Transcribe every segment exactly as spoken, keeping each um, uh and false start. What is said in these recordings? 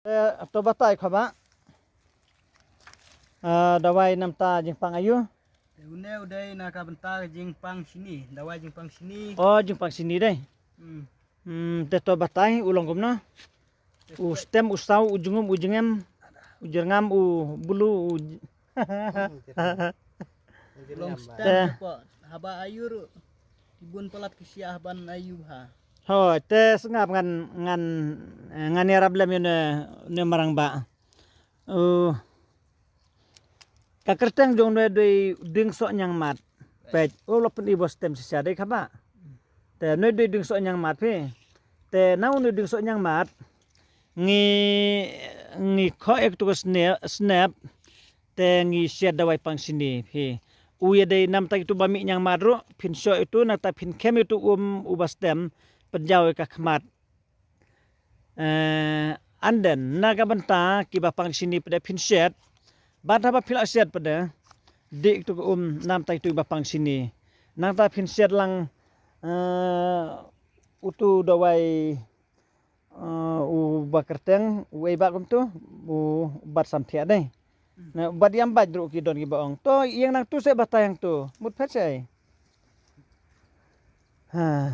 Eh, to batai khaba. Ah, dawai namta jingpang ayu. Te une u dei na ka bynta ka jingpang shini, dawai jingpang shini. Oh, jingpang shini dei. Hmm. Hmm, te to batai u long kumno? U stem, u saw, u jingum, u jingem, u jyrngam, u bulu, u j- Long stem. Te. Haba ayu ruh. Ki bun palat ki shia haban ayu bha. Ho, te sngap ngan, ngan, eh, ngan ïarap lem ïa une, une marang ba. Uh, ka kyrteng jong une dei ding soh ñiangmat. Peit, u la pyni ba stem shisha dei khaba. Te une dei ding soh ñiangmat phi. Te na une ding soh ñiangmat. Ngi, ngi khoh ïa katu ka sne-, snep. Te ngi shet dawai pang shini phi. U ïa dei namta kitu ba mih ñiangmat ruh, phin shoh itu, nangta phin khem itu um uba stem, pynjaw ïa ka khmat. Eh, and then, na ka bynta, kiba pang shini pde phin shet, bad haba phi la shet pde, dih itu ka um, namta itu ba pang shini. Nangta phin shet lang, eh, utu dawai, eh, uba kyrteng, u ei ba kumtu, u bat samthiah dei. Na, bat ïam bat ruh ki don kiba ong. To, ïeng nangtu se batai hangtu. Mut phet se ei. Ha.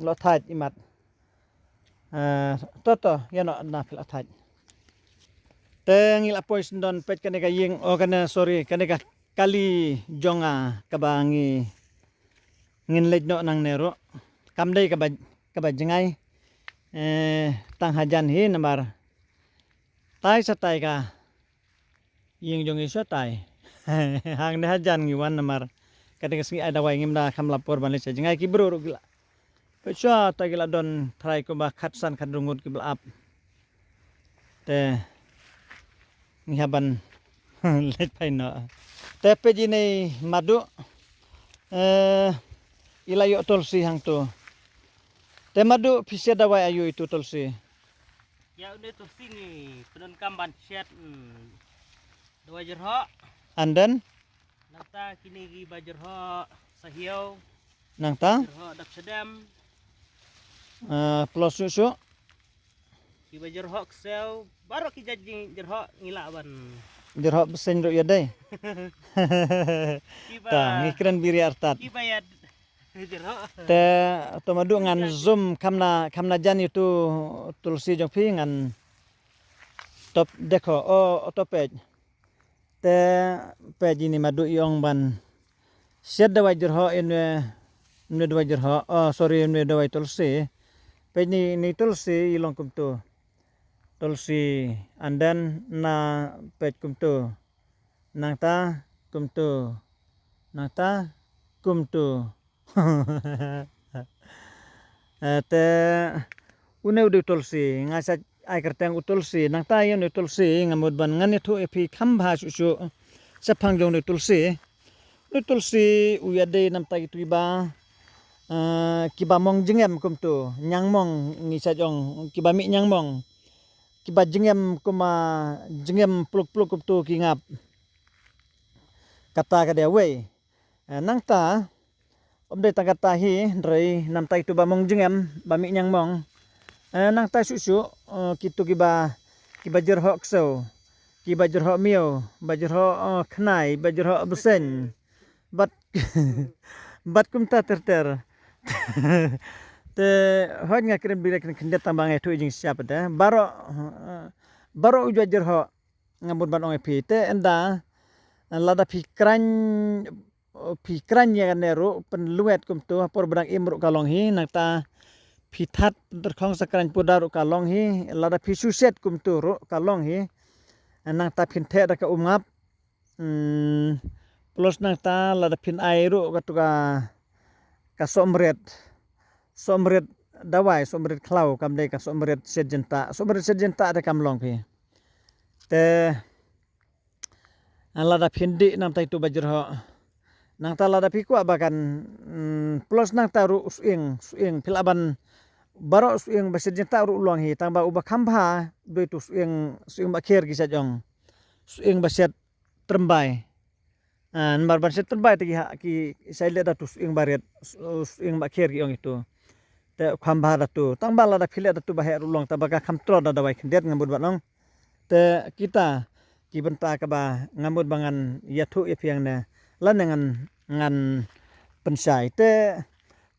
Lo thait imat. Eh, to, to, ïa no na phi la thait. Te ngi la poi syndon peit kane ka ïing, oh, kane, sorry, kane ka kali jong nga kaba ngi ngin leit noh nangne ruh. Kam dei kaba, kaba jngai. Eh, tang hajan hi namar. Tai sa tai ka. Ïing jong i sa tai. Hangne hajan ngi wan namar. Kata ka sngi ai dawai ngim da kham la por ban leit sa jngai ki briew ruh ki la. Peit sa tai ki la don trai kumba khatsan khatrungut kiba la ap. Te ngi hap ban leit phai noh. Te peit ine i Madu. Eh, i la ïoh tulsi hangtu. Te Madu phi shet dawai ayu itu tulsi. Ïa une tulsi ngi pyndonkam ban shet, mm, dawai jyrhoh. And then? Nangta kine kiba jyrhoh sahiaw. Nangta? Jyrhoh dap shadem. Ah, plus shuh shuh. Kiba jyrhoh ksew, baroh ki jait jing jyrhoh ngi lah ban. Jyrhoh bseiñ ruh ïa dei. Kiba. Ta, ngi kren biri artat. Kiba ïa jyrhoh. Te, to Madu ngan zoom kham na, kham na jan itu tulsi jong phi ngan top dekho, o, o to peit. Te peit ine i Madu i ong ban shet dawai jyrhoh ine, ine dawai jyrhoh. Oh, sorry, ine dawai tulsi. Peit ine, ine tulsi i long kumtu. Tulsi and then na peit kumtu. Nangta kumtu. Nangta kumtu. Eh, te une u dei u tulsi, nga sa ai kyrteng u tulsi, nangta ïa une u tulsi, nga mut ban ngan ïathuh ïa phi kham bha shuh shuh shaphang jong une u tulsi. Une u tulsi u ïa dei namta kitu kiba, eh, kiba mong jingem kumtu, ñiangmong ngi sa ong, kiba mih ñiangmong, kiba jingem kumba jingem pluk pluk kumtu ki ngap. Kata ka dei wei. Eh, nangta, ym dei tang kata hi, hynrei namta itu ba mong jingem, ba mih ñiangmong. Eh, nangta shuh shuh, eh, kitu kiba, kiba jyrhoh ksew, kiba jyrhoh miaw, ba jyrhoh, eh, khnai, ba jyrhoh bseiñ. Bad, bad kumta ter ter. Te, hoi nga kren biri kren khyndiat tang ba nga ïathuh jingshisha pat te. Baroh, eh, baroh u jait jyrhoh. Nga mut ban ong ïa phi te ynda, lada phi kren, phi kren ïa kane ruh pynlwet kumtu, ha por ba dang im ruh ka long hi, nangta phi that pyntykhong sa kren puda ruh ka long hi, lada phi shu shet kumtu ruh ka long hi, nangta phin theh da ka um ngap. Hmm, plus nangta lada phin ai ruh katu ka, ka sohmrit. Sohmrit dawai, sohmrit khlaw, kam dei ka sohmrit shet jyntah. Sohmrit shet jyntah te kam long phi. Te, lada phin dih namta itu ba jyrhoh. Nangta lada phi kwah ba kan, mm, plus nangta ruh u sying, sying, phi lah ban baroh sying ba shet jyntah ruh long hi, tang ba uba kham bha, dei tu sying, sying ba kher ki sa ong. Sying ba shet tyrbai. Ah, namar ban shet tyrbai te ki ha, ki sa leh da tu sying ba rit, sying ba kher ki ong itu. Te kham bha da tu. Tang ba lada phi leh da tu ba heh ruh long, tang ba ka kham tlot da dawai khyndiat, nga mut ba long. Te kita ki bynta kaba nga mut ba ngan ïathuh ïa phi hangne, lane ngan, ngan pynshai. Te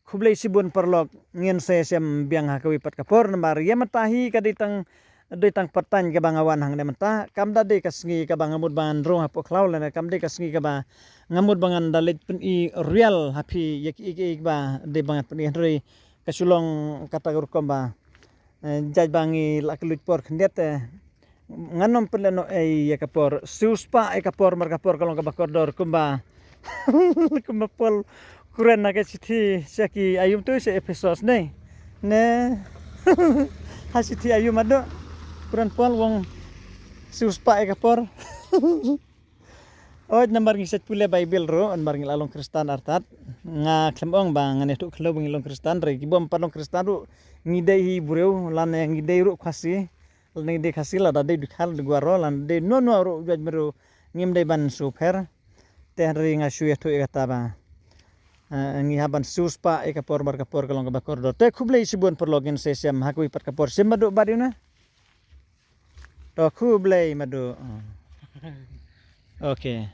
khublei shibun paralok, ngin sa ïashem biang ha kawei pat ka por, namar ïa mynta hi ka dei tang, dei tang pat tang kaba nga wan hangne mynta. Kam da dei ka sngi kaba nga mut ba ngan rung hapoh khlaw, lane kam dei ka sngi kaba nga mut ba ngan da leit pyni rial ha phi ïa kiei kiei ba dei ba ngan pyni, hynrei ka shu long kata ka rukom ba, eh, jait ba ngi la ka luit por khyndiat te ngan ym pynlehnoh ei ïa ka por. Siewspah ïa ka por, mar ka por ka long kaba kordor kumba, kumba Paul kren na ka shithi sha ki Aïom tu sha Ephesos ne, ne ha shithi Aïom haduh, kren Paul wong siewspah ïa ka por. Oi, namar ngi sait pule Baibl ruh, namar ngi la long Khristan artat. Nga khlem ong ba ngan ïathuh khyndiat ba ngi long Khristan, hynrei kiba ym pat long Khristan ruh ngi dei hi briew, lane ngi dei ruh Khasi, lane ngi dei Khasi, lada dei Dkhar, dei Garo, lane dei no no ruh jaitbynriew, ngim dei ban shu pher. Te hynrei nga shu ïathuh ïa kata ba, eh, ngi hap ban siewspah ïa ka por, mar ka por ka long kaba kordor. Te khublei shibun paralok, ngin sa ïashem ha kawei pat ka por, shim haduh bad ïa u na. To khublei haduh. Okay.